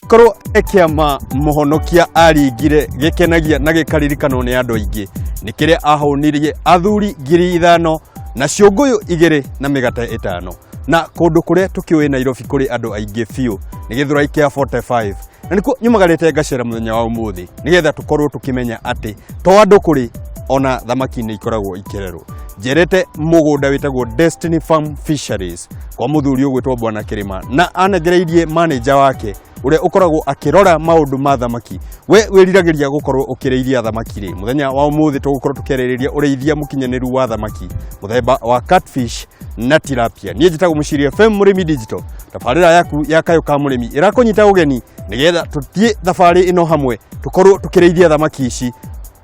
Korwo e kĩama mũhonokia aringire gĩkenagia na gĩkaririkanwo nĩ andũ aingĩ nĩ kĩrĩa ahũnirie athuri 5,000 na ciũngũyũ 2 na mĩgate 5. Na kũndũ kũrĩa tũkĩũĩ Nairobi kũrĩ andũ aingĩ biũ nĩ Gĩthũrai kĩa 45, na nĩkuo nyumagarĩte ngacera mũthenya wa ũmũthĩ nĩgetha tũkorwo tũkĩmenya atĩ to andũ kũrĩ ona thamaki nĩ ikoragwo ikĩrerwo. Njerete mũgũnda wĩtagwo Destiny Farm Fisheries kwa mũthuri ũgwĩtwo Bwana Kĩrĩma, na anengereirie manager wake ũrĩa ũkoragwo akĩrora maũndũ ma thamaki. We wĩriragĩria gũkorwo ũkĩrĩithia thamaki rĩ, mũthenya wa ũmũthĩ tũgũkorwo tũkĩarĩrĩria ũrĩithia mũkinyanĩru wa thamaki mũthemba wa catfish na tilapia. Niĩ njĩtagwo Mũciri FM Mũrĩmi Digital, tabarĩra yaku ya Kayũ ka Mũrĩmi ĩrakũnyita ũgeni nĩgetha tũthiĩ thabarĩ ĩno hamwe, tũkorwo tũkĩrĩithia thamaki ici,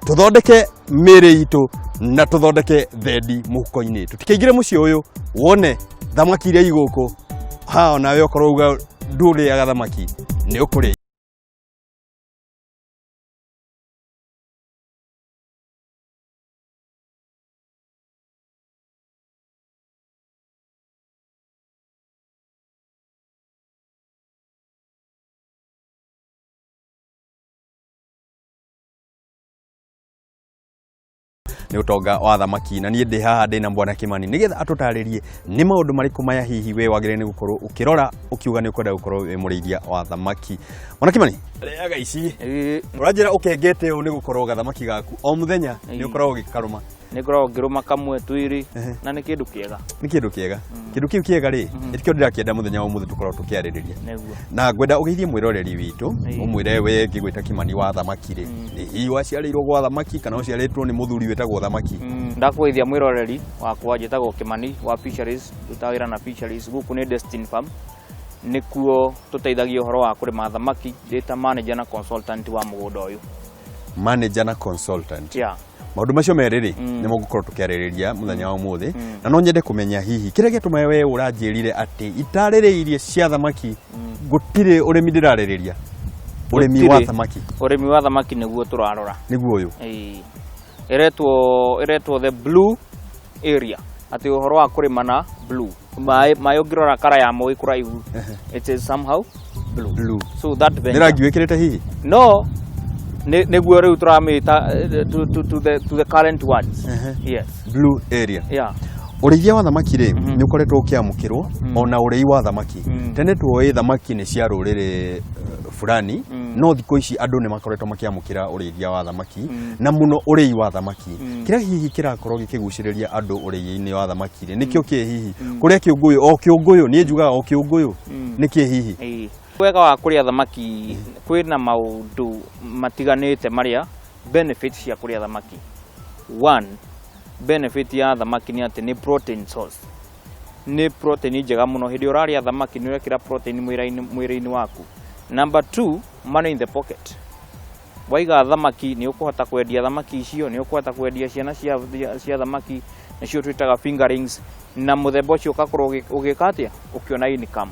tũthondeke mĩĩrĩ itũ na tũthondeke thendi mũhuko-inĩ. Tũtikaingĩre mũciĩ ũyũ wone thamaki iria igũkũ ha, onawe okorwo uga ndũrĩaga thamaki nĩ ũkũrĩa. Nĩ ũtonga wa thamaki, na niĩ ndĩ haha ndĩ na Bwana Kimani nĩgetha atũtarĩrie nĩ maũndũ marĩkũ maya hihi we wagĩrĩire nĩ gũkorwo ũkĩrora ũkiuga nĩ ũkwenda gũkorwo wĩ mũrĩithia wa thamaki. Bwana Kimani, rĩaga ici. Ĩĩ. Ũranjĩra ũkengete ũũ nĩ gũkorwo gathamaki gaku o mũthenya nĩ Ĩĩ. ũkoragwo ũgĩkarũma. Nĩ ngoragwo ngĩrũma kamwe twĩrĩ, na nĩ kĩndũ kĩega. Nĩ kĩndũ kĩega. Kĩndũ kĩu kĩega rĩ, nĩkĩo ndĩrakĩenda mũthenya wa ũmũthĩ tũkorwo tũkĩarĩrĩria. Nĩguo. Na ngwenda ũgeithie mwĩroreri witũ, Ĩĩ. ũmwĩre we ngĩgwĩta Kimani wa thamaki rĩ, nĩ hihi waciarĩirwo gwa thamaki kana ũciarĩtwo nĩ mũthuri wĩtagwo thamaki? Ndakũgeithia mwĩroreri wakwa, njĩtagwo Kimani wa Fisheries, ndutaga wĩra na Fisheries, gũkũ nĩ Destiny Farm, nĩkuo tũteithagia ũhoro wa kũrĩma thamaki, ndĩ ta manager na consultant wa mũgũnda ũyũ. Manager na consultant. Yeah. Maũndũ macio merĩ rĩ, nĩmo ngũkorwo tũkĩarĩrĩria mũthenya wa ũmũthĩ, na no nyende kũmenya hihi kĩrĩa gĩatũma we ũranjĩrire atĩ itarĩrĩirie cia thamaki gũtirĩ ũrĩmi ndĩrarĩrĩria, ũrĩmi wa Gũtirĩ. thamaki. Ũrĩmi wa thamaki nĩguo tũrarora. Nĩguo ũyũ. Ĩĩ. Ĩretwo the blue area, atĩ ũhoro wa kũrĩma na blue maĩ, ũngĩrora kara yamo ĩ kũraihu, it is somehow blue. Blue. So that Nĩ venture rangi wĩkĩrĩte hihi? No nĩguo rĩu tũramĩta to the current words. Yes. Blue area. Yeah. Ũrĩithia wa thamaki rĩ, nĩ ũkoretwo ũkĩamũkĩrwo, ona ũrĩi wa thamaki. Tene tuoĩ thamaki nĩ cia rũrĩrĩ fulani, no thikũ ici andũ nĩ makoretwo makĩamũkĩra ũrĩithia wa thamaki na mũno ũrĩi wa thamaki. Kĩrĩa hihi kĩrakorwo gĩkĩgucĩrĩria andũ ũrĩi-inĩ wa thamaki rĩ, nĩkĩo kĩ hihi kũrĩa kĩũngũyũ o kĩũngũyũ, niĩ njugaga o kĩũngũyũ, nĩkĩ hihi? Ĩĩ. Wega wa kũrĩa thamaki, kwĩna maũndũ matiganĩte marĩa benefit cia kũrĩa thamaki. One benefit ya thamaki nĩ atĩ nĩ protein source, nĩ protein njega mũno. Hĩndĩ ũrarĩa thamaki nĩ ũrekĩra protein mwĩrĩ-inĩ waku. Number two, money in the pocket. Waiga thamaki nĩ ũkũhota kwendia thamaki icio, nĩ ũkũhota kwendia ciana cia thamaki, nĩcio twĩtaga fingerlings, na mũthemba ũcio ũgakorwo ũgĩka atĩa, ũkĩona income.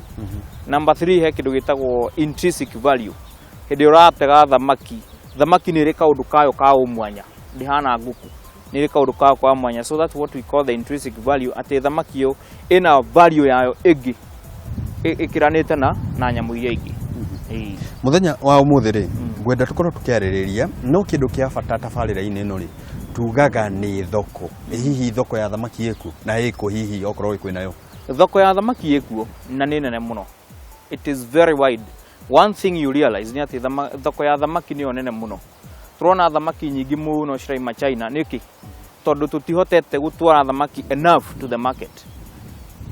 Number three, he kĩndũ gĩtagwo intrinsic value. Hĩndĩ ũratega thamaki, thamaki nĩ ĩrĩ kaũndũ kayo ka ũmwanya, ndĩhana ngũkũ, nĩ ĩrĩ kaũndũ kayo ka mwanya. So that's what we call the intrinsic value, atĩ thamaki ĩyo ĩna value yayo ĩngĩ ĩkĩranĩte na nyamũ iria ingĩ. Ĩĩ. Mũthenya wa ũmũthĩ rĩ, ngwenda tũkorwo tũkĩarĩrĩria no kĩndũ kĩa bata tabarĩra-inĩ ĩno rĩ, tugaga nĩ thoko. Ĩ hihi thoko ya thamaki ĩku na ĩkũ hihi okorwo kwĩ nayo? Thoko ya thamaki ĩkuo na nĩ nene mũno, it is very wide. One thing you realize nĩ atĩ thoko ya thamaki nĩyo nene mũno. Tũrona thamaki nyingĩ mũno ciraima China nĩkĩ? Tondũ tũtihotete gũtwara thamaki enough to the market.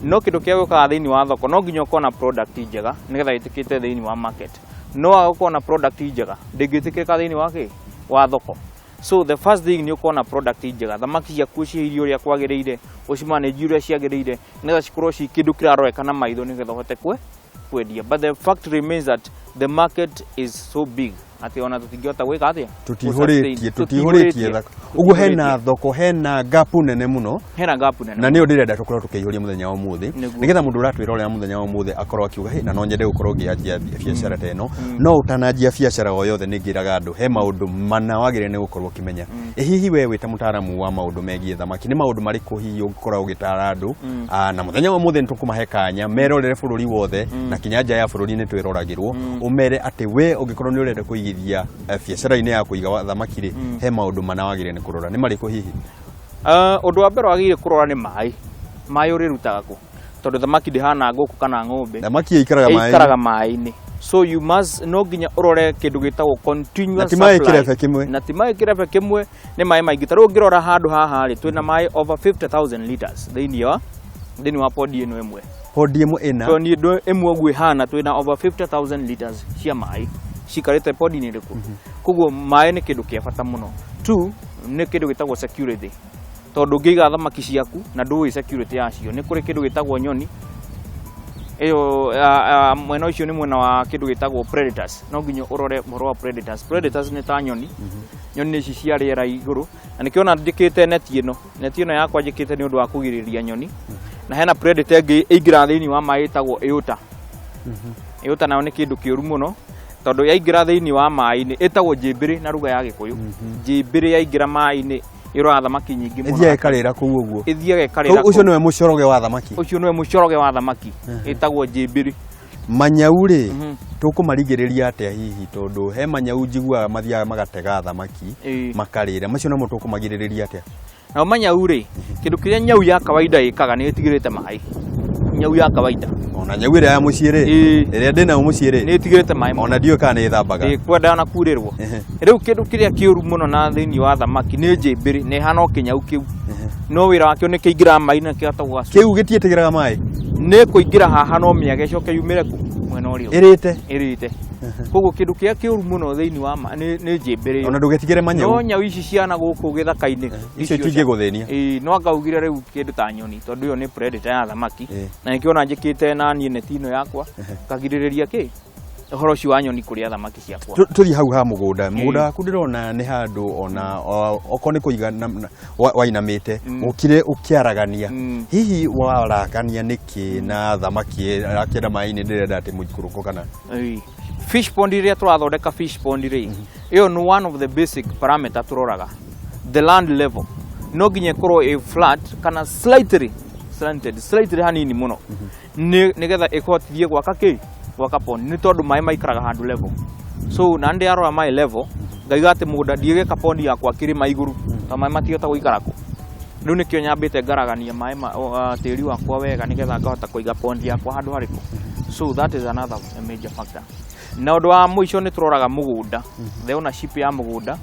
No kĩndũ kĩrĩa gĩũkaga thĩinĩ wa thoko, no nginya ũkorwo na product njega nĩgetha ĩtĩkĩte thĩinĩ wa market. No waga gũkorwo na product njega, ndĩngĩtĩkĩrĩka thĩinĩ wa kĩ wa thoko. So the first thing nĩ ũkorwo na product njega, thamaki ciaku ũcihe irio ũrĩa kwagĩrĩire, ũcimanage ũrĩa ciagĩrĩire, nĩgetha cikorwo ci kĩndũ kĩraroreka na maitho, nĩgetha ũhote kwendia. But the fact remains that the market is so big. Atĩ ona tũtingĩhota gwĩka atĩa? Tũtihũrĩtie. Gũ-sustain. Tũtihũrĩtie thoko ũguo, hena thoko, hena gap nene mũno. Hena gap nene. Na nĩyo ndĩrenda tũkorwo tũkĩihũria mũthenya wa ũmũthĩ, Nĩguo. nĩgetha mũndũ ũratwĩrorera mũthenya wa ũmũthĩ akorwo akiuga, "Hey, na no nyende gũkorwo ngĩanjia biacara ta ĩno." No ũtananjia biacara o yothe, nĩ ngĩraga andũ he maũndũ mana wagĩrĩire nĩ gũkorwo ũkĩmenya. Ĩ hihi we wĩ ta mũtaaramu wa maũndũ megiĩ thamaki, nĩ maũndũ marĩkũ hihi ũngĩkorwo ũgĩtara andũ? Na mũthenya wa ũmũthĩ nĩ tũkũmahe kanya merorere bũrũri wothe na kinya nja ya bũrũri nĩ twĩroragĩrwo, ũmere atĩ we ũngĩkorwo nĩ ũrenda kũigithia biacara-inĩ ya kũiga thamaki rĩ, he maũndũ mana wagĩrĩire nĩ kũrora, nĩ marĩkũ hihi? Ũndũ wa mbere wagĩrĩire kũrora nĩ maĩ. Maĩ ũrĩrutaga kũ? Tondũ thamaki ndĩhana ngũkũ kana ng'ombe. Thamaki ĩikaraga maĩ. Ĩikaraga maĩ-inĩ, so you must, no nginya ũrore kĩndũ gĩtagwo continuous Na ti maĩ supply. Kĩrebe kĩmwe. Na ti maĩ kĩrebe kĩmwe, nĩ maĩ maingĩ. Ta rĩu ũngĩrora handũ haha rĩ, twĩna maĩ over 50,000 liters thĩinĩ wa pond ĩno ĩmwe. Pond ĩmwe ĩna Pond ĩno ĩmwe ũguo ĩhana, twĩna over 50,000 liters cia maĩ cikarĩte pond-inĩ ĩrĩkũ. Koguo maĩ nĩ kĩndũ kĩa bata mũno. Two, nĩ kĩndũ gĩtagwo security, tondũ ũngĩiga thamaki ciaku na ndũĩ security yacio, nĩ kũrĩ kĩndũ gĩtagwo nyoni ĩyo mwena ũcio nĩ mwena wa kĩndũ gĩtagwo predators. No nginya ũrore ũhoro wa predators. Predators nĩ ta nyoni, nyoni ici cia rĩera igũrũ, na nĩkĩo ona njĩkĩte neti ĩno. Neti ĩno yakwa njĩkĩte nĩ ũndũ wa kũgirĩrĩria nyoni. Na hena predator ĩngĩ ĩingĩraga thĩinĩ wa maĩ ĩtagwo ĩũta. Ĩũta nayo nĩ kĩndũ kĩũru mũno, tondũ yaingĩra thĩinĩ wa maĩ-inĩ, ĩtagwo njĩmbĩrĩ na ruga ya Gĩkũyũ. Njĩmbĩrĩ yaingĩra maĩ-inĩ ĩroraga thamaki nyingĩ mũno. Ĩthiaga ĩkarĩra kũu ũguo. Ĩthiaga ĩkarĩra. Ũcio nĩwe mũcoroge wa thamaki. Ũcio nĩwe mũcoroge wa thamaki, ĩtagwo njĩmbĩrĩ. Manyau rĩ, tũkũmarigĩrĩria atĩa hihi? Tondũ he manyau njiguaga mathiaga magatega thamaki makarĩra, macio namo tũkũmagirĩrĩria atĩa? Nao manyau rĩ, kĩndũ kĩrĩa nyau ya kawaida ĩkaga nĩ ĩtigĩrĩte maĩ. Nyau ya kawaida. Ona nyau ĩrĩa ya mũciĩ rĩ, ĩrĩa ndĩ nayo mũciĩ rĩ, nĩ ĩtigĩrĩte maĩ mũno. Ona ndiũĩ kana nĩ ĩthambaga. Ndĩkwenda ona kurĩrwo. Rĩu kĩndũ kĩrĩa kĩũru mũno na thĩinĩ wa thamaki nĩ njĩmbĩrĩ, na ĩhana o kĩnyau kĩu, no wĩra wakĩo nĩ kĩingĩraga maĩ na kĩhota gũgacu. Kĩu gĩtiĩtigĩraga maĩ? Nĩ kũingĩra haha no mĩage, ĩcoke yumĩre kũ mwena ũrĩa ũngĩ. Ĩrĩte. Ĩrĩte. Koguo kĩndũ kĩrĩa kĩũru mũno thĩinĩ wa nĩ njĩmbĩrĩ ĩyo. Ona ndũgetigĩre manyau. No nyau ici ciana gũkũ gĩthaka-inĩ, icio itingĩgũthĩnia. Ĩĩ, no ngaugire rĩu kĩndũ ta nyoni, tondũ ĩyo nĩ predator ya thamaki, na nĩkĩo ona njĩkĩte na niĩ neti ĩno yakwa ngagirĩrĩria kĩ ũhoro ũcio wa nyoni kũrĩa thamaki ciakwa. Tũthiĩ hau ha mũgũnda. Mũgũnda waku ndĩrona nĩ handũ ona okorwo nĩ kũiga wainamĩte ũkire ũkĩaragania. Hihi waragania nĩkĩ na thamaki akĩenda maĩ-inĩ ndĩrenda atĩ mũikũrũko kana? Ĩĩ. Fish pond, rĩrĩa tũrathondeka fish pond rĩ, ĩyo nĩ one of the basic parameter tũroraga, the land level. No nginya ĩkorwo ĩ flat kana slightly slanted, slightly hanini mũno, nĩgetha ĩkũhotithie gwaka kĩ gwaka pond, nĩ tondũ maĩ maikaraga handũ level. So na ndĩrarora maĩ level, ngaiga atĩ mũgũnda ndigĩka pond yakwa kĩrĩma igũrũ, tondũ maĩ matingĩhota gũikara kũ. Rĩu nĩkĩo nyambĩte ngaragania maĩ tĩri wakwa wega, nĩgetha ngahota kũiga pond yakwa handũ harĩkũ. So that is another major factor. Na ũndũ wa mũico nĩ tũroraga mũgũnda, the ownership ya mũgũnda,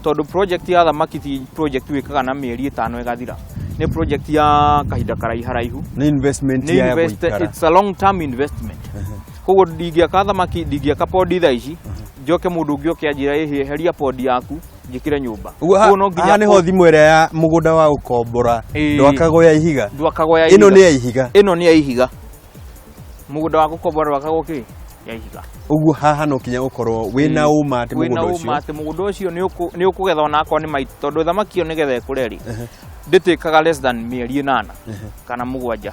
tondũ project ya thamaki ti project wĩkaga na mĩeri 5 ĩgathira, nĩ project ya kahinda karaiharaihu. Nĩ investment Nĩ ya invest gũikara. It's a long term investment. Koguo ndingĩaka thamaki, ndingĩaka pond thaa ici, njoke mũndũ ũngĩ oke anjĩra, "Ĩhĩ, eheria pond yaku njĩkĩre nyũmba." Ũguo Koguo no nginya haha nĩho thimũ ĩrĩa ya mũgũnda wa gũkombora ndwakagwo ya ihiga. Ndwakagwo ya Ĩno ihiga. nĩ ya ihiga. Ĩno nĩ ya ihiga. Mũgũnda wa gũkombora ndwakagwo kĩ ya ihiga. Ũguo haha no kinya ũkorwo wĩna ũma atĩ Wĩna mũgũnda ũma ũcio atĩ mũgũnda ũcio nĩ ũkũgetha ona akorwo nĩ maita, tondũ thamaki ĩyo nĩgetha ĩkũre rĩ, ndĩtĩkaga less than mĩeri 8 kana 7.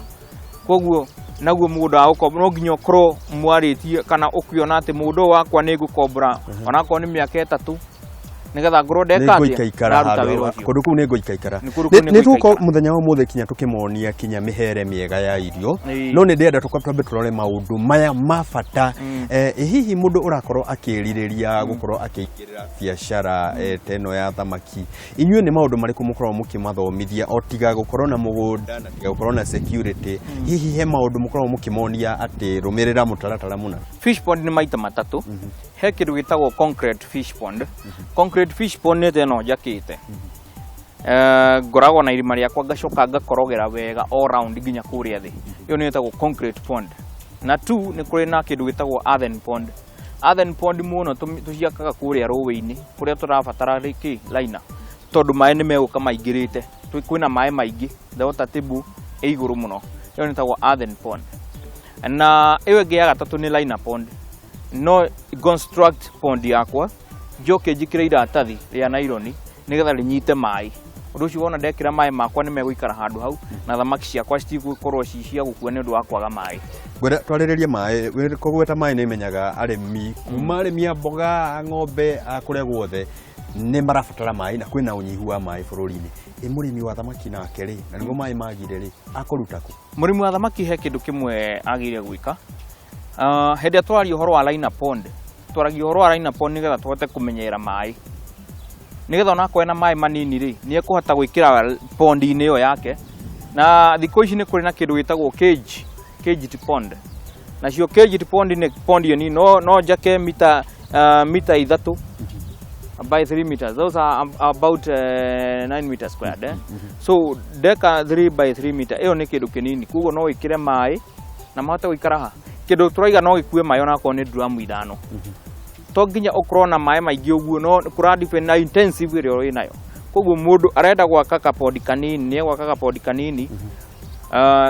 Koguo naguo mũgũnda wa gũkombora no nginya ũkorwo mwarĩtie kana ũkĩona atĩ mũgũnda ũyũ wakwa nĩ ngũkombora ona akorwo nĩ mĩaka 3, nĩgetha ngorwo ndeka atĩa? Nĩngũikaikara Ndaruta handũ wĩra ũcio. Kũndũ kũu nĩngũikaikara. Nĩ kũndũ kũu Nĩ tũgũkorwo nĩngũikaikara. mũthenya wa ũmũthĩ kinya tũkĩmonia kinya mĩhere mĩega ya irio. No nĩ ndĩrenda twambe tũrore maũndũ maya ma bata. Hihi mũndũ ũrakorwo akĩrirĩria gũkorwo akĩingĩrĩra biacara ta ĩno ya thamaki, inyuĩ nĩ maũndũ marĩkũ mũkoragwo mũkĩmathomithia o tiga gũkorwo na mũgũnda na tiga gũkorwo na security? Hihi he maũndũ mũkoragwo mũkĩmonia atĩ rũmĩrĩra mũtaratara mũna? Fish pond nĩ maita matatũ. He kĩndũ gĩtagwo concrete fish pond. Concrete fish pond nĩ ta ĩno njakĩte. Ngoragwo na irima rĩakwa, ngacoka ngakorogera wega all round nginya kũrĩa thĩ. Ĩyo nĩyo ĩtagwo concrete pond. Na two, nĩ kũrĩ na kĩndũ gĩtagwo earthen pond. Earthen pond mũno tũciakaga kũrĩa rũĩ-inĩ kũrĩa tũrabatara kĩ liner, tondũ maĩ nĩ megũka maingĩrĩte. Kwĩna maĩ maingĩ, the water table ĩ igũrũ mũno. Ĩyo nĩ ĩtagwo earthen pond. Na ĩyo ĩngĩ ya gatatũ nĩ liner pond. No construct pond yakwa. Njoke njĩkĩre iratathi rĩa naironi nĩgetha rĩnyite maĩ. Ũndũ ũcio wona ndekĩra maĩ makwa nĩ megũikara handũ hau na thamaki ciakwa citigũkorwo ci cia gũkua nĩ ũndũ wa kwaga maĩ. Ngwenda twarĩrĩrie maĩ. Kũgweta maĩ nĩ menyaga arĩmi kuma arĩmi a mboga, a ng'ombe, a kũrĩa guothe nĩ marabatara maĩ na kwĩna ũnyihu wa maĩ bũrũri-inĩ. Ĩ mũrĩmi wa thamaki nake rĩ, na nĩguo maĩ magire rĩ, akũruta kũ? Mũrĩmi wa thamaki he kĩndũ kĩmwe agĩrĩire gwĩka. Hĩndĩ ĩrĩa tũraria ũhoro wa liner pond, twaragia ũhoro wa liner pond nĩgetha tũhote kũmenyerera maĩ, nĩgetha onakorwo ena maĩ manini rĩ, nĩ ekũhota gwĩkĩra pond-inĩ ĩyo yake. Na thikũ ici nĩ kũrĩ na kĩndũ gĩtagwo cage, caged pond. Nacio caged pond nĩ pond ĩyo nini, no njake mita 3 by 3 meters. Those are about 9 meters squared, eh? So ndeka 3 by 3 meter ĩyo nĩ kĩndũ kĩnini, koguo no wĩkĩre maĩ na mahote gũikara ha. Kĩndũ tũraiga no gĩkue maĩ onakorwo nĩ drum 5. To nginya ũkorwo na maĩ maingĩ ũguo, no kũra depend na intensive ĩrĩa wĩ nayo. Koguo mũndũ arenda gwaka kapondi kanini, nĩ egwaka kapondi kanini,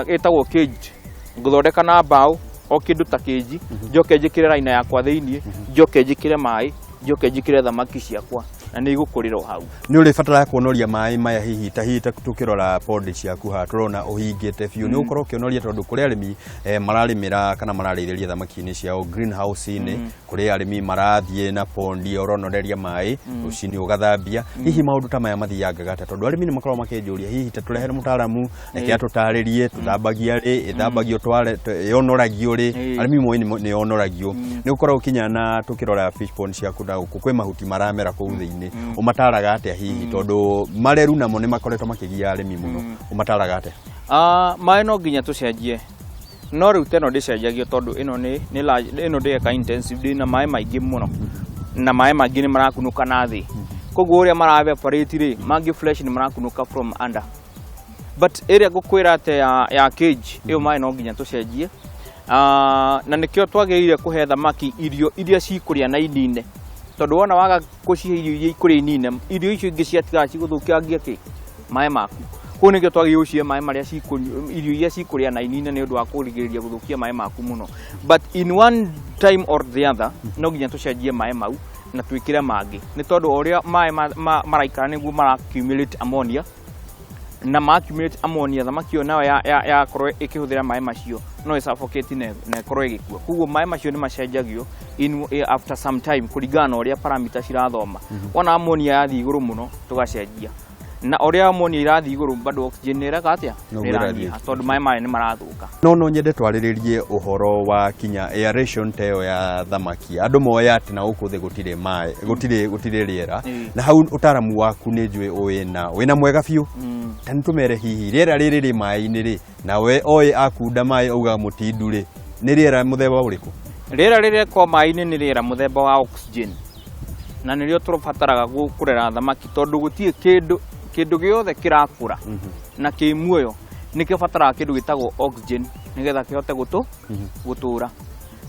ĩtagwo cage. Ngũthondeka na mbaũ o kĩndũ ta cage, njoke njĩkĩre liner yakwa thĩiniĩ, njoke njĩkĩre maĩ, njoke njĩkĩre thamaki ciakwa na nĩ igũkũrĩra o hau. Nĩ ũrĩbatara kuonoria maĩ maya hihi ta hihi ta tũkĩrora pondi ciaku haha tũrona ũhingĩte biũ. Nĩ ũgũkorwo ũkĩonoria tondũ kũrĩ arĩmi mararĩmĩra kana mararĩithĩria thamaki-inĩ ciao greenhouse-inĩ, kũrĩ arĩmi marathiĩ na pondi ũronoreria maĩ rũcinĩ ũgathambia. Hihi maũndũ ta maya mathiangaga atĩa? Tondũ arĩmi nĩ makoragwo makĩnjũria hihi ta tũrehere mũtaaramu reke atũtarĩrie tũthambagia rĩ, ĩthambagio tware, yonoragio rĩ. Arĩmi moĩ nĩ yonoragio. Nĩ ũkoragwo ũkinya na tũkĩrora fish pond ciaku na gũkũ kwĩ mahuti maramera kũu thĩinĩ, ũmataraga atĩa hihi? Tondũ mareru namo nĩ makoretwo makĩgia arĩmi mũno, ũmataraga atĩa? Maĩ no nginya tũcenjie, no rĩu teno ndĩcenjagio tondũ ĩno nĩ large, ĩno ndĩreka intensive, ndĩna maĩ maingĩ mũno na maĩ maingĩ nĩ marakunũka na thĩ, koguo ũrĩa mara evaporate rĩ, mangĩ fresh nĩ marakunũka from under. But ĩrĩa ngũkwĩra atĩ ya cage ĩyo, maĩ no nginya tũcenjie. Na nĩkĩo twagĩrĩire kũhe thamaki irio iria cikũrĩa na inine, tondũ wona waga kũcihe irio iria ikũrĩa inine, irio icio ingĩ ciatigara cigũthũkangia kĩ maĩ maku. Koguo nĩkĩo twagĩrĩirwo gũcihe maĩ marĩa cikũnyua, irio iria cikũrĩa na inine, nĩ ũndũ wa kũrigĩrĩria gũthũkia maĩ maku mũno. But in one time or the other no nginya tũcenjie maĩ mau na twĩkĩre mangĩ, nĩ tondũ o ũrĩa maĩ maraikara nĩguo mara accumulate ammonia, na ma accumulate ammonia, thamaki ĩyo nayo yakorwo ĩkĩhũthĩra maĩ macio no ĩ suffocate na ĩkorwo ĩgĩkua. Koguo maĩ macio nĩ macenjagio after some time kũringana na ũrĩa parameter cirathoma. Wona ammonia yathiĩ igũrũ mũno, tũgacenjia, na ũrĩa ammonia irathiĩ igũrũ bado oxygen nĩ ĩreka atĩa? Noguo nĩ ĩrathiĩ. Ĩranyiha tondũ maĩ maya nĩ marathũka. No nyende twarĩrĩrie ũhoro wa kinya aeration ta ĩyo ya thamaki. Andũ moĩ atĩ na gũkũ thĩ gũtirĩ maĩ, gũtirĩ rĩera. Na hau ũtaramu waku nĩ njũĩ wĩna mwega biũ. Ta nĩ tũmere hihi rĩera rĩrĩ rĩ maĩ-inĩ rĩ, nawe oĩ akunda maĩ auga mũtindu rĩ, nĩ rĩera mũthemba ũrĩkũ? Rĩera rĩrĩa rĩkoragwo maĩ-inĩ nĩ rĩera mũthemba wa oxygen, na nĩrĩo tũbataraga kũrera thamaki, tondũ gũtirĩ kĩndũ gĩothe kĩrakũra na kĩ muoyo nĩ kĩbataraga kĩndũ gĩtagwo oxygen nĩgetha kĩhote gũtũra,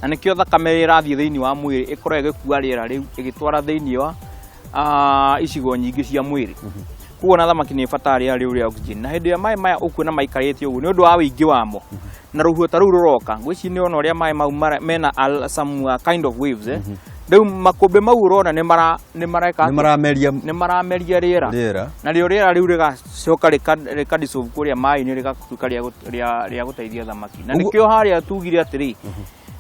na nĩkĩo thakame ĩrĩa ĩrathiĩ thĩinĩ wa mwĩrĩ ĩkoragwo ĩgĩkua rĩera rĩu ĩgĩtwara thĩinĩ wa icigo nyingĩ cia mwĩrĩ. Koguo na thamaki nĩ ĩbataraga rĩera rĩu rĩa oxygen, na hĩndĩ ĩrĩa maĩ maya ũkuona maikarĩte ũguo nĩ ũndũ wa ũingĩ wamo na rũhuho ta rũu rũroka, ngwĩciria nĩ wona ũrĩa maĩ mau mena some kind of waves, eh? Rĩu makũmbĩ mau ũrona nĩ mareka nĩ atĩa? Marameria Nĩ marameria rĩera. Rĩera. Na rĩo rĩera rĩu rĩgacoka rĩka dissolve kũrĩa maĩ-inĩ, rĩgatuĩka rĩa gũteithia thamaki. Na nĩkĩo harĩa tugire atĩrĩ,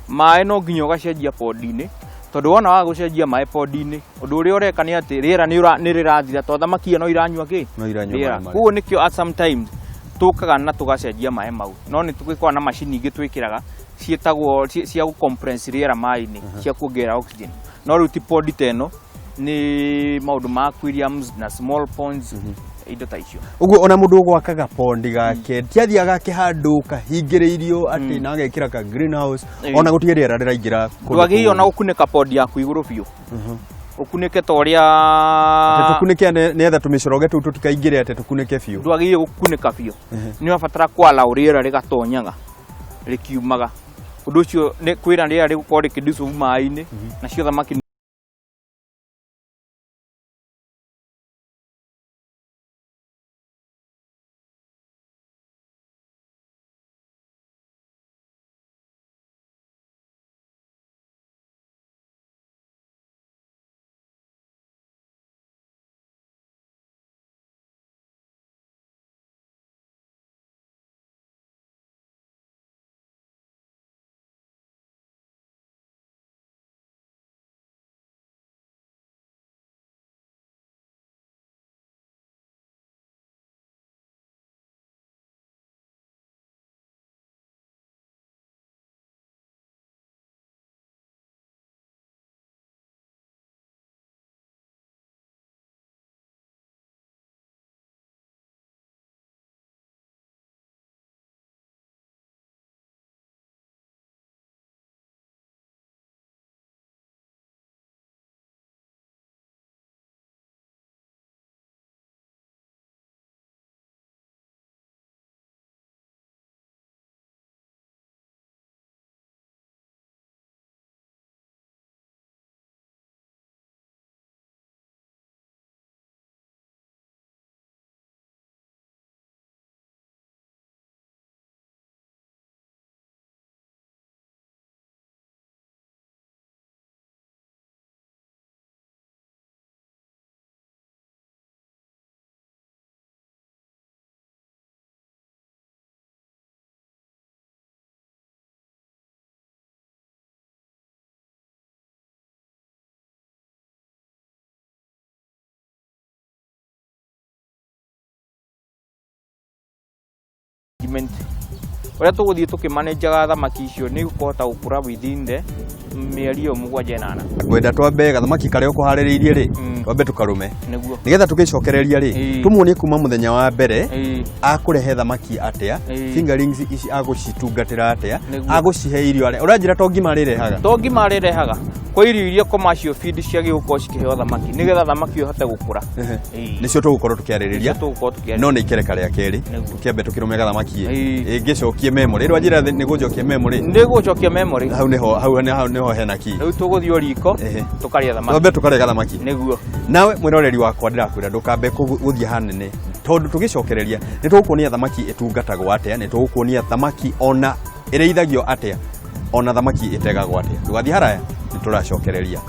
maĩ no nginya ũgacenjia pondi-inĩ, tondũ wona waga gũcenjia maĩ pondi-inĩ, ũndũ ũrĩa ũreka nĩ atĩ rĩera nĩ rĩrathira, tondũ thamaki ĩyo no iranyua kĩ? No iranyua rĩera. Maĩ marĩa. Koguo nĩkĩo at sometimes tũkaga na tũgacenjia maĩ mau, no nĩ tũgĩkoragwo na macini ingĩ twĩkĩraga ciĩtagwo cia gũ-compress rĩera maĩ-inĩ, cia kuongerera oxygen. No rĩu ti pondi ta ĩno, nĩ maũndũ ma aquariums na small ponds, indo ta icio. Ũguo ona mũndũ ũgwakaga pondi gake ti athiaga gake handũ kahingĩrĩirio atĩ na agekĩra ka greenhouse, ona gũtirĩ rĩera rĩraingĩra kũndũ Ndwagĩrĩirwo na kũu. gũkunĩka pondi yaku igũrũ biũ, ũkunĩke ta ũrĩa Atĩ tũkunĩke nĩgetha tũmĩcoroge tũu tũtikaingĩre, atĩ tũkunĩke biũ? Ndwagĩrĩire gũkunĩka biũ. Nĩ ũrabatara kwala rĩera rĩgatonyaga rĩkiumaga. Ũndũ ũcio nĩ kwĩna rĩera rĩgũkorwo rĩkĩ maĩ-inĩ, nacio thamaki Management ũrĩa tũgũthiĩ tũkĩmanajaga thamaki icio nĩ ikũhota gũkũra within the mĩeri ĩyo 7, 8. Ngwenda twambe gathamaki karĩa ũkũharĩrĩirie rĩ, twambe tũkarũme, Nĩguo. Nĩgetha tũgĩcokereria rĩ, tũmuonie kuma mũthenya wa mbere akũrehe thamaki atĩa, fingerlings ici agũcitungatĩra atĩa, agũcihe irio arĩa ũranjĩra to ngima arĩrehaga. To ngima arĩrehaga, kwa irio iria commercial feed ciagĩrĩirwo gũkorwo cikĩheo thamaki nĩgetha thamaki ĩyo ĩhote gũkũra. Nĩcio tũgũkorwo tũkĩarĩrĩria. Nĩcio tũgũkorwo tũkĩarĩrĩria. No nĩ ikereka rĩa kerĩ. Tũkĩambe tũkĩrũme gathamaki. Ĩngĩcokie memory rĩu anjĩra nĩ gũcokia memory. Nĩ gũcokia memory. Hau nĩho, hau nĩho hena key. Rĩu tũgũthiĩ o riko tũkarĩa thamaki. Twambe tũkarĩa gathamaki. Nĩguo. Nawe mwĩroreri wakwa, ndĩrakwĩra ndũkambe gũthiĩ hanene, tondũ tũgĩcokereria nĩ tũgũkuonia thamaki ĩtungatagwo atĩa, nĩ tũgũkuonia thamaki ona ĩrĩithagio atĩa, ona thamaki ĩtegagwo atĩa. Ndũgathiĩ haraya, nĩ tũracokereria.